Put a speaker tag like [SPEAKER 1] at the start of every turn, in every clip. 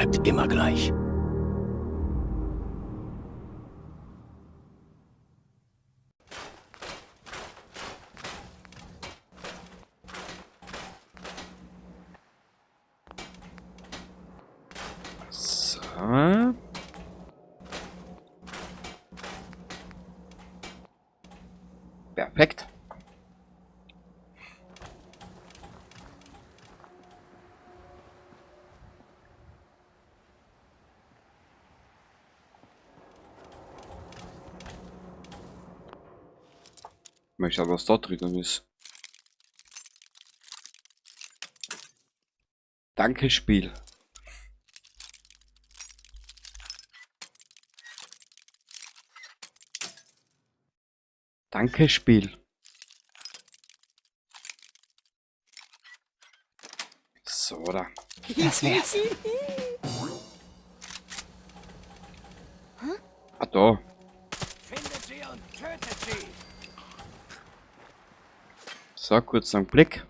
[SPEAKER 1] Bleibt immer gleich.
[SPEAKER 2] So. Perfekt. Mal schauen, was da drinnen ist. Danke, Spiel. Danke, Spiel. So, da.
[SPEAKER 3] Das wär's.
[SPEAKER 2] Ah, da.
[SPEAKER 1] Findet sie und tötet sie!
[SPEAKER 2] So, kurz einen Blick.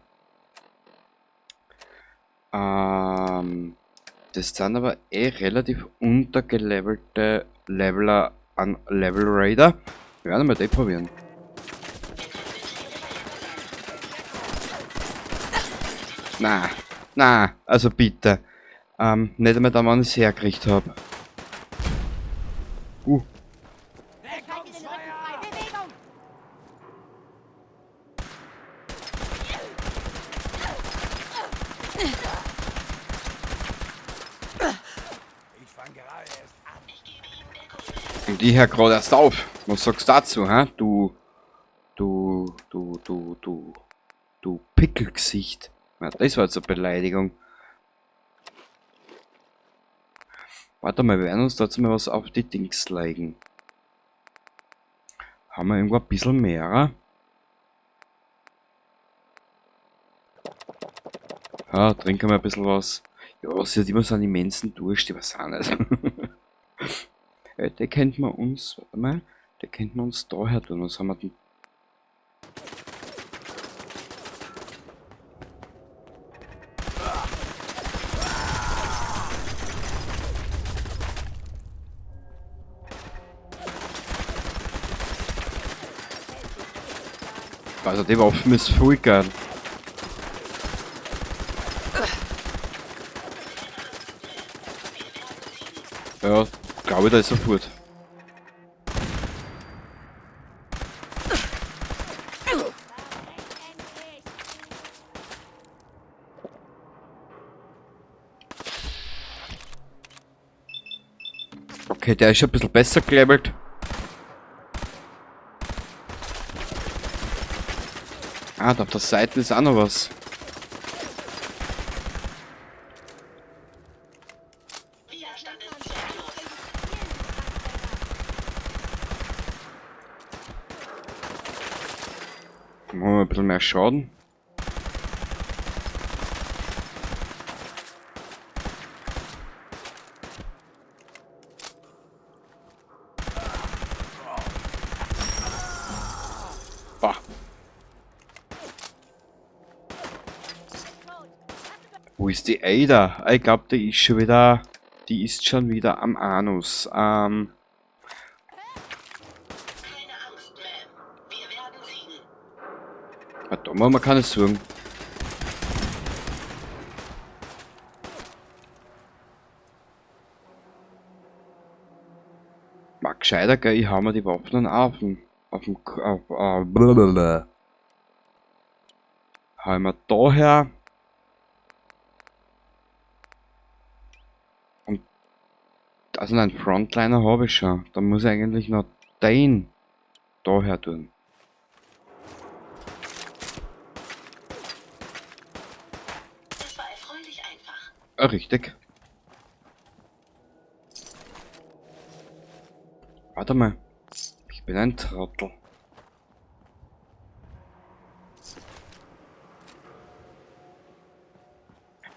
[SPEAKER 2] Das sind aber eh relativ untergelevelte Leveler an Level Raider. Wir werden mal die probieren. Na, na, also bitte. Nicht einmal da, wann ich's hergekriegt hab. Und ich hör grad erst auf. Was sagst du dazu, hä? Du Pickelgesicht. Na, das war jetzt eine Beleidigung. Warte mal, wir werden uns dazu mal was auf die Dings legen. Haben wir irgendwo ein bisschen mehr? Ja, trinken wir ein bisschen was. Ja, sie hat immer so einen immensen Durst, ich weiß auch nicht. Der kennt man uns, warte mal, der kennt man uns daher tun. Was haben wir denn? Also die Waffen ist voll geil. Ja, glaube ich, da ist er fort. Okay, der ist schon ein bisschen besser gelevelt. Ah, da auf der Seite ist auch noch was. Machen wir ein bisschen mehr Schaden. Bah. Wo ist die Ada? Ich glaub, die ist schon wieder. Die ist schon wieder am Anus.
[SPEAKER 4] Keine Angst, Ma'am. Wir werden siegen.
[SPEAKER 2] Ah, da machen wir keine Sorgen. War gescheiter, gell? Ich hau mir die Waffen auf dem, auf dem K-, auf, auf, blablabla. Hau ich mir da her. Und, also nein, Frontliner hab ich schon. Da muss ich eigentlich noch den da her tun.
[SPEAKER 4] Das war erfreulich einfach.
[SPEAKER 2] Ah, richtig. Warte mal. Ich bin ein Trottel.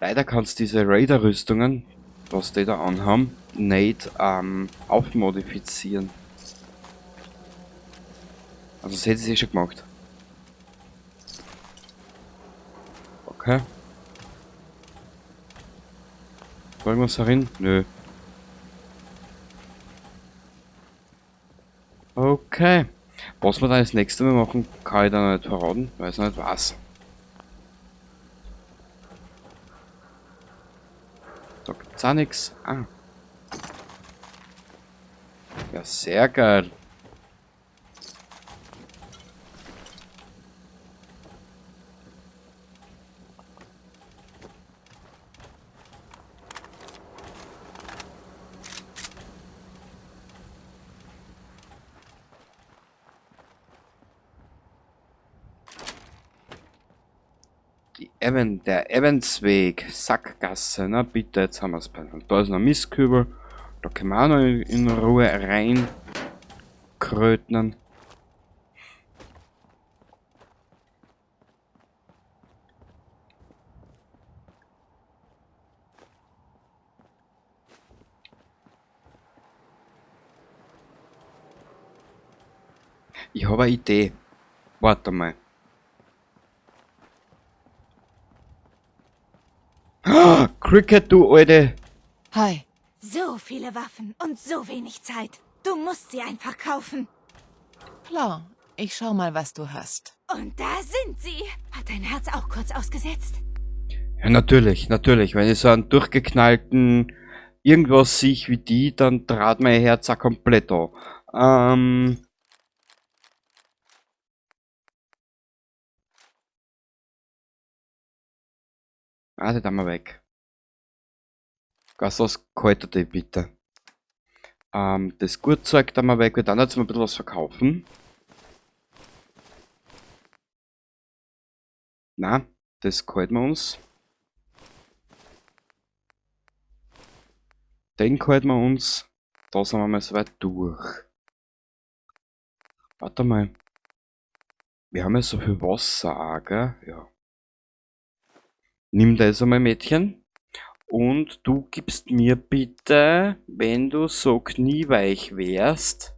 [SPEAKER 2] Leider kannst du diese Raider-Rüstungen, was die da anhaben, nicht aufmodifizieren. Also das hätte ich eh schon gemacht. Okay. Da irgendwas herin? Nö. Okay. Was wir dann das nächste Mal machen, kann ich da noch nicht verraten. Weiß noch nicht was. Da gibt's auch nix. Ah. Ja, sehr geil. Der Evansweg, Sackgasse, na bitte, jetzt haben wir's beieinander. Da ist noch ein Mistkübel, da können wir auch noch in Ruhe rein krötnen. Ich habe eine Idee. Warte mal. Cricket, du alte!
[SPEAKER 3] Hi.
[SPEAKER 5] So viele Waffen und so wenig Zeit. Du musst sie einfach kaufen.
[SPEAKER 3] Klar, ich schau mal, was du hast.
[SPEAKER 5] Und da sind sie. Hat dein Herz auch kurz ausgesetzt?
[SPEAKER 2] Ja, natürlich, natürlich. Wenn ich so einen durchgeknallten irgendwas sehe wie die, dann trat mein Herz auch komplett an. Ah, die tun wir weg. Gastos, kalt die bitte. Das Gurtzeug da mal weg. Wir dann jetzt mal ein bisschen was verkaufen. Na, das kalten wir uns. Den kalten wir uns. Da sind wir mal soweit durch. Warte mal. Wir haben ja so viel Wasser auch, gell? Ja. Nimm das einmal, Mädchen. Und du gibst mir bitte, wenn du so knieweich wärst,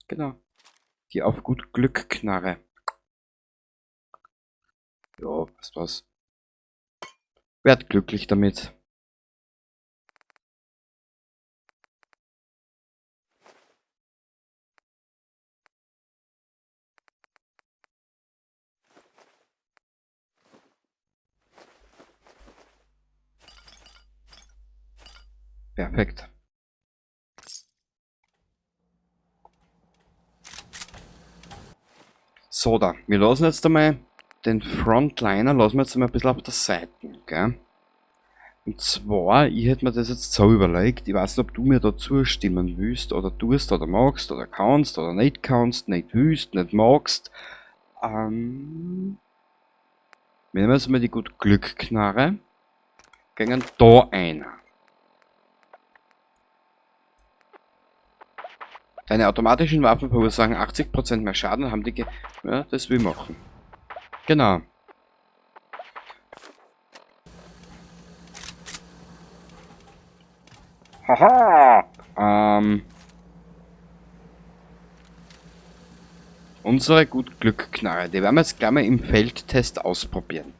[SPEAKER 2] genau, die auf gut Glück Knarre. Ja, weißt du was? Werd glücklich damit. Perfekt. So, da. Wir lassen jetzt einmal den Frontliner, lassen wir jetzt einmal ein bisschen auf der Seite, gell? Und zwar, ich hätte mir das jetzt so überlegt, ich weiß nicht, ob du mir da zustimmen willst, oder tust, oder magst, oder kannst, oder nicht kannst, nicht willst, nicht magst. Wir nehmen jetzt mal die gut Glück-Knarre, gehen da ein. Deine automatischen Waffen verursachen 80% mehr Schaden, haben die ge-, ja, das will ich machen. Genau. Haha! Unsere gut Glück-Knarre, die werden wir jetzt gleich mal im Feldtest ausprobieren.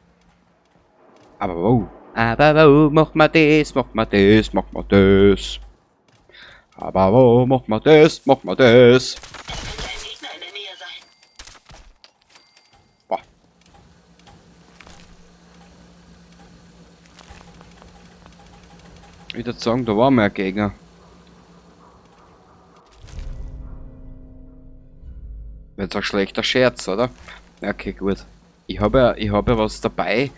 [SPEAKER 2] Aber wow. Aber wow, mach mal das, mach mal das, mach mal das. Aber wo, mach mal das, mach mal das.
[SPEAKER 4] Es könnte ein Gegner in der Nähe sein.
[SPEAKER 2] Boah. Ich würd sagen, da war mehr Gegner. Jetzt ein schlechter Scherz, oder? Okay, gut. Ich hab ja was dabei.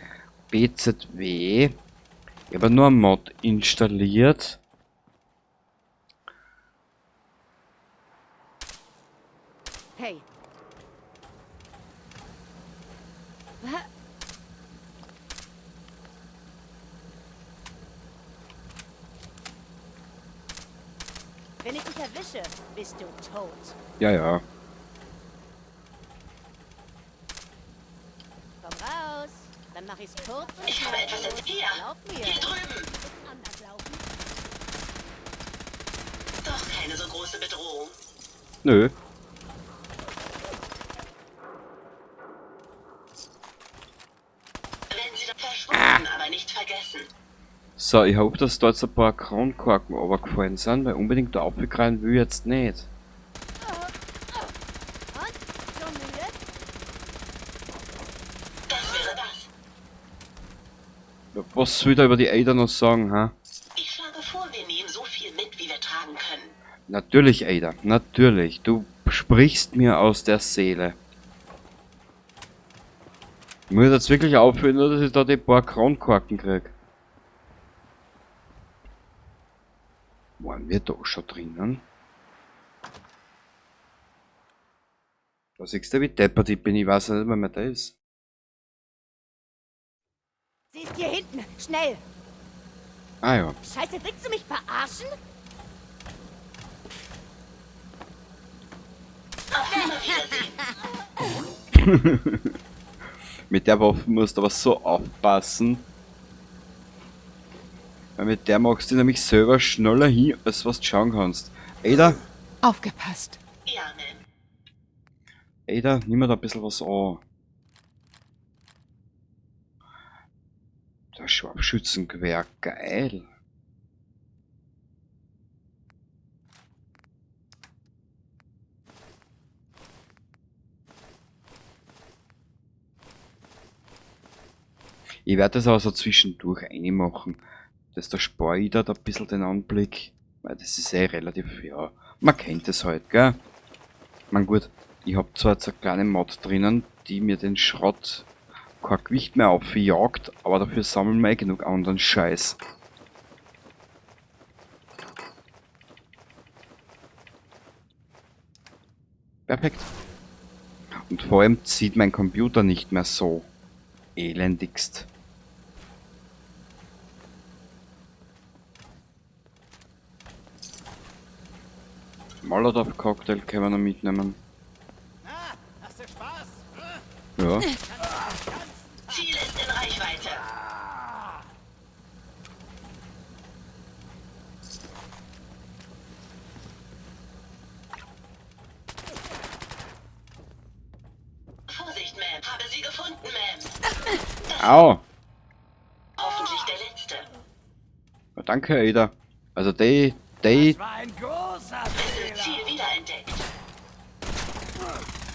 [SPEAKER 2] BZW. Ich hab ja nur einen Mod installiert.
[SPEAKER 6] Hey. Wenn ich dich erwische, bist du tot.
[SPEAKER 2] Ja, ja.
[SPEAKER 6] Komm raus, dann mach ich's kurz und
[SPEAKER 4] Ich habe etwas in hier.
[SPEAKER 6] Glaub mir.
[SPEAKER 4] Hier drüben.
[SPEAKER 6] Anders laufen.
[SPEAKER 4] Doch keine so große Bedrohung.
[SPEAKER 2] Nö.
[SPEAKER 4] Wenn sie da verschwunden.
[SPEAKER 2] So, ich hoffe, dass da jetzt ein paar Kronkorken runtergefallen sind, weil unbedingt da aufgreifen will ich jetzt nicht.
[SPEAKER 6] Und? Schon müde?
[SPEAKER 4] Das wäre das.
[SPEAKER 2] Ja, was soll ich da über die Ada noch sagen, ha?
[SPEAKER 4] Ich schlage vor, wir nehmen so viel mit, wie wir tragen können.
[SPEAKER 2] Natürlich, Ada, natürlich. Du sprichst mir aus der Seele. Ich muss jetzt wirklich aufhören, nur dass ich da die paar Kronkorken krieg. Waren wir da schon drinnen? Da siehst du, wie deppert ich bin. Ich weiß nicht, wer da ist.
[SPEAKER 6] Sie ist hier hinten. Schnell.
[SPEAKER 2] Ah ja.
[SPEAKER 6] Scheiße, willst du mich verarschen?
[SPEAKER 4] Auf Nimmerwiedersehen.
[SPEAKER 2] Mit der Waffe musst du aber so aufpassen. Weil mit der machst du nämlich selber schneller hin, als was du schauen kannst. Ada,
[SPEAKER 3] Aufgepasst.
[SPEAKER 4] Ja, Ma'am.
[SPEAKER 2] Ada, nimm mir da ein bisschen was an. Das Scharfschützengewehr, geil. Ich werde das aber so zwischendurch reinmachen. Das da spare ich da ein bisschen den Anblick. Weil das ist eh relativ, ja, man kennt es halt, gell? Man gut, ich hab zwar jetzt eine kleine Mod drinnen, die mir den Schrott kein Gewicht mehr aufjagt, aber dafür sammeln wir eh genug anderen Scheiß. Perfekt. Und vor allem zieht mein Computer nicht mehr so elendigst. Molotov-Cocktail können wir noch mitnehmen.
[SPEAKER 1] Na, hast du Spaß?
[SPEAKER 2] Ja.
[SPEAKER 4] Ziel ist in Reichweite. Vorsicht, Ma'am. Habe sie gefunden, Ma'am.
[SPEAKER 2] Au!
[SPEAKER 4] Hoffentlich der letzte.
[SPEAKER 2] Ja, danke, Ada. Also die, die,
[SPEAKER 1] Das war ein großer
[SPEAKER 4] Missile
[SPEAKER 1] Fehler.
[SPEAKER 4] Ziel wiederentdeckt.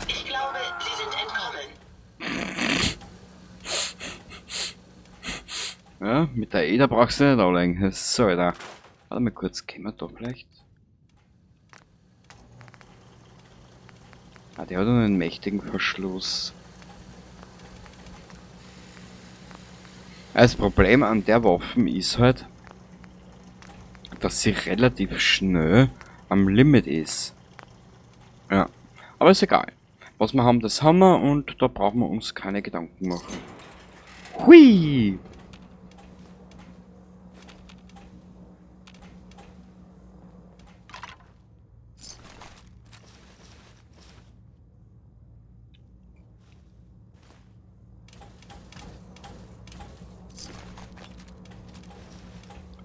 [SPEAKER 4] Ich glaube, sie sind entkommen.
[SPEAKER 2] ja, mit der Ada brauchst du nicht anlegen. So, Alter. Warte mal kurz, können wir da vielleicht? Ah, die hat einen mächtigen Verschluss. Das Problem an der Waffe ist halt, dass sie relativ schnell am Limit ist. Ja, aber ist egal. Was wir haben, das haben wir und da brauchen wir uns keine Gedanken machen. Hui!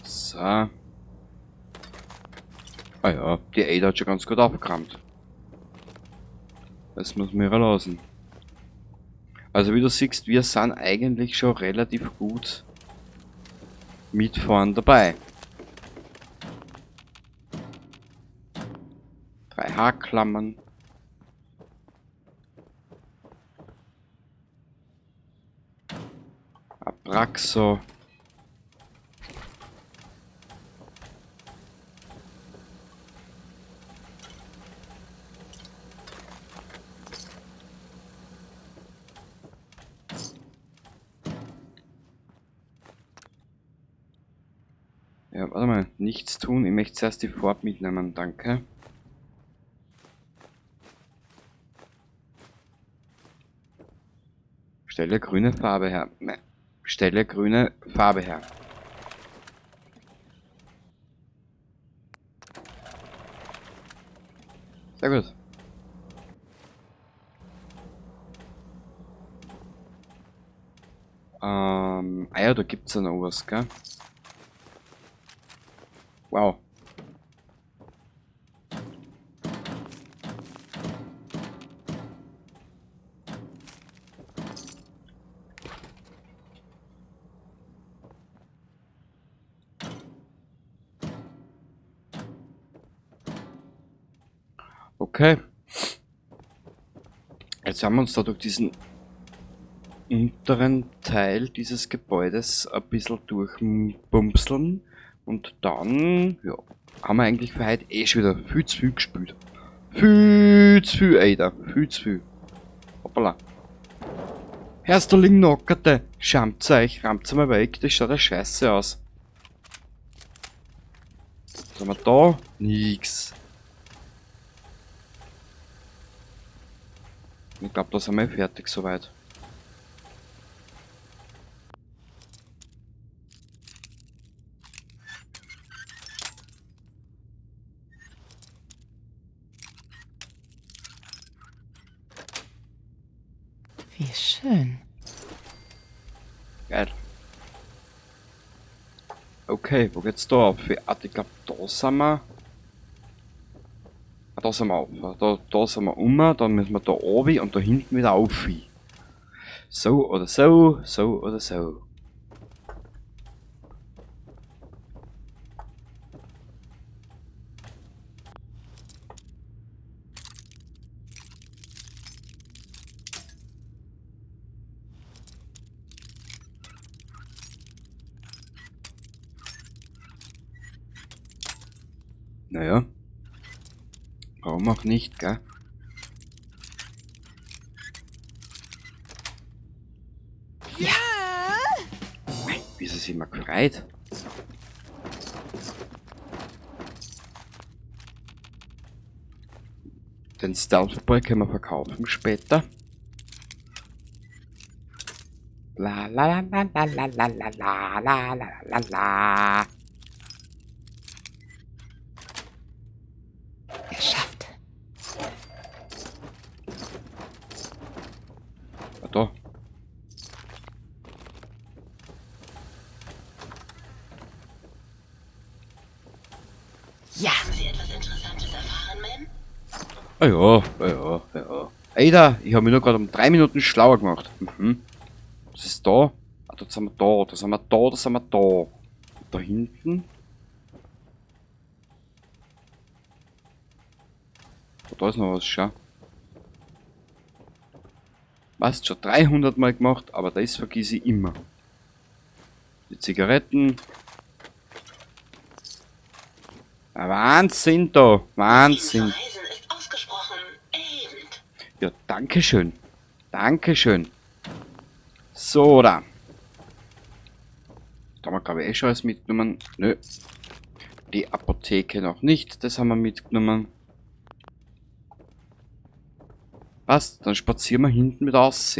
[SPEAKER 2] So. Ah ja, die Ada hat schon ganz gut aufgerammt. Das muss man ihr lassen. Also wie du siehst, wir sind eigentlich schon relativ gut mitfahren dabei. 3 Haarklammern. Abraxo. Ja, warte mal. Nichts tun. Ich möchte zuerst die Farbe mitnehmen, danke. Stelle grüne Farbe her. Ne. Stelle grüne Farbe her. Sehr gut. Ah ja, da gibt's ja noch was, gell? Wow. Okay. Jetzt haben wir uns da durch diesen unteren Teil dieses Gebäudes ein bisschen durchbumpseln. Und dann, ja, haben wir eigentlich für heute eh schon wieder viel zu viel gespielt. Viel zu viel, Alter. Viel zu viel. Hoppala. Hersterling Nockerte. Schamt euch, rammt mal weg, das schaut ja scheiße aus. Was haben wir da? Nix. Ich glaube, da sind wir fertig soweit.
[SPEAKER 3] Wie schön.
[SPEAKER 2] Geil. Okay, wo geht's da auf? Ah, ich glaube, da sind wir. Ah, da sind wir auf. Da sind wir um, dann müssen wir da runter und da hinten wieder auf. So oder so, so oder so. Naja. Warum auch nicht, gell?
[SPEAKER 3] Ja.
[SPEAKER 2] Wie ist es immer gefreut? Den Stealth Boy können wir verkaufen später. La la la la la la la la la la la la.
[SPEAKER 3] Geschafft.
[SPEAKER 2] Ah, da.
[SPEAKER 3] Ja.
[SPEAKER 4] Haben Sie etwas Interessantes erfahren, Ma'am?
[SPEAKER 2] Ah ja, ah ja, ja. Alter, ich hab mich nur gerade um 3 Minuten schlauer gemacht. Mhm. Was ist da? Ah, da sind wir da, da sind wir da, da sind wir da. Und da hinten? Oh, da ist noch was, schau. Weißt schon 300 Mal gemacht, aber das vergiss ich immer. Die Zigaretten. Ah, Wahnsinn da, Wahnsinn.
[SPEAKER 4] Verreisen ist ausgesprochen erhebend.
[SPEAKER 2] Ja, danke schön. Dankeschön. So, da. Da haben wir, glaube ich, eh schon alles mitgenommen. Nö. Die Apotheke noch nicht. Das haben wir mitgenommen. Passt, dann spazieren wir hinten wieder raus.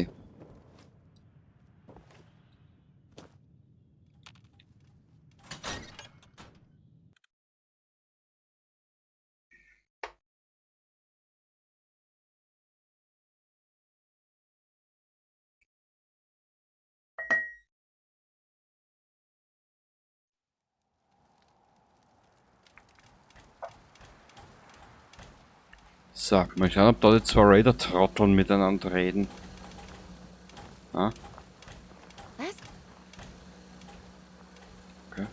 [SPEAKER 2] So, mal schauen, ob da die zwei Raider-Trotteln miteinander reden. Ah.
[SPEAKER 5] Was?
[SPEAKER 2] Okay.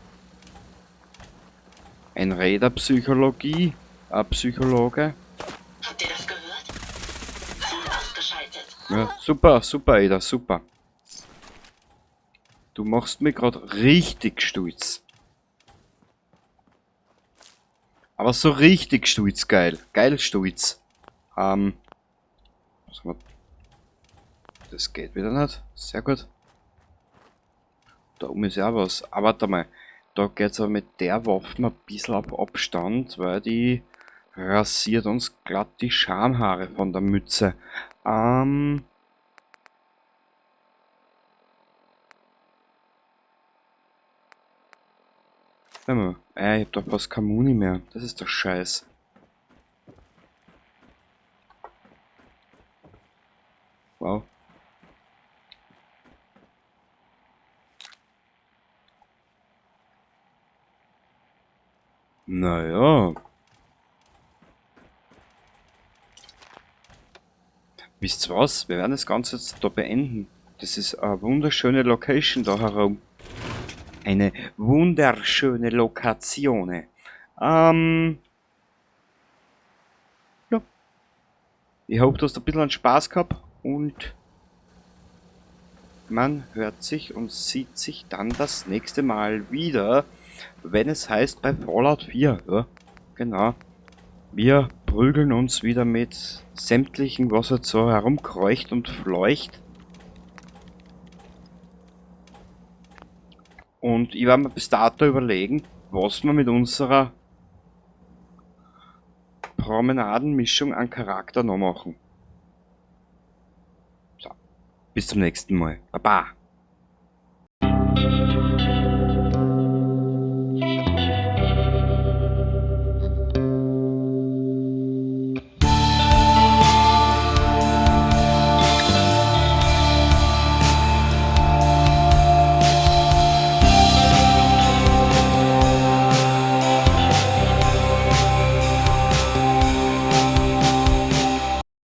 [SPEAKER 2] Ein Raider-Psychologie, ein Psychologe.
[SPEAKER 4] Habt ihr das gehört? Ziel ausgeschaltet.
[SPEAKER 2] Ja, super, super, Ada, super. Du machst mich grad richtig stolz. Aber so richtig stolz, geil. Geil stolz. Was haben wir? Das geht wieder nicht. Sehr gut. Da oben ist ja auch was. Aber warte mal. Da geht's aber mit der Waffe ein bisschen auf Abstand, weil die rasiert uns glatt die Schamhaare von der Mütze. Warte mal. Ich hab doch fast keine Muni mehr. Das ist doch Scheiß. Wow. Naja. Wisst ihr was? Wir werden das Ganze jetzt da beenden. Das ist eine wunderschöne Location da herum. Eine wunderschöne Lokation. Ja. Ich hoffe, du hast ein bisschen Spaß gehabt und man hört sich und sieht sich dann das nächste Mal wieder, wenn es heißt bei Fallout 4. Ja, genau. Wir prügeln uns wieder mit sämtlichen, was halt so herumkreucht und fleucht. Und ich werde mir bis dato überlegen, was wir mit unserer Promenadenmischung an Charakter noch machen. So. Bis zum nächsten Mal. Baba.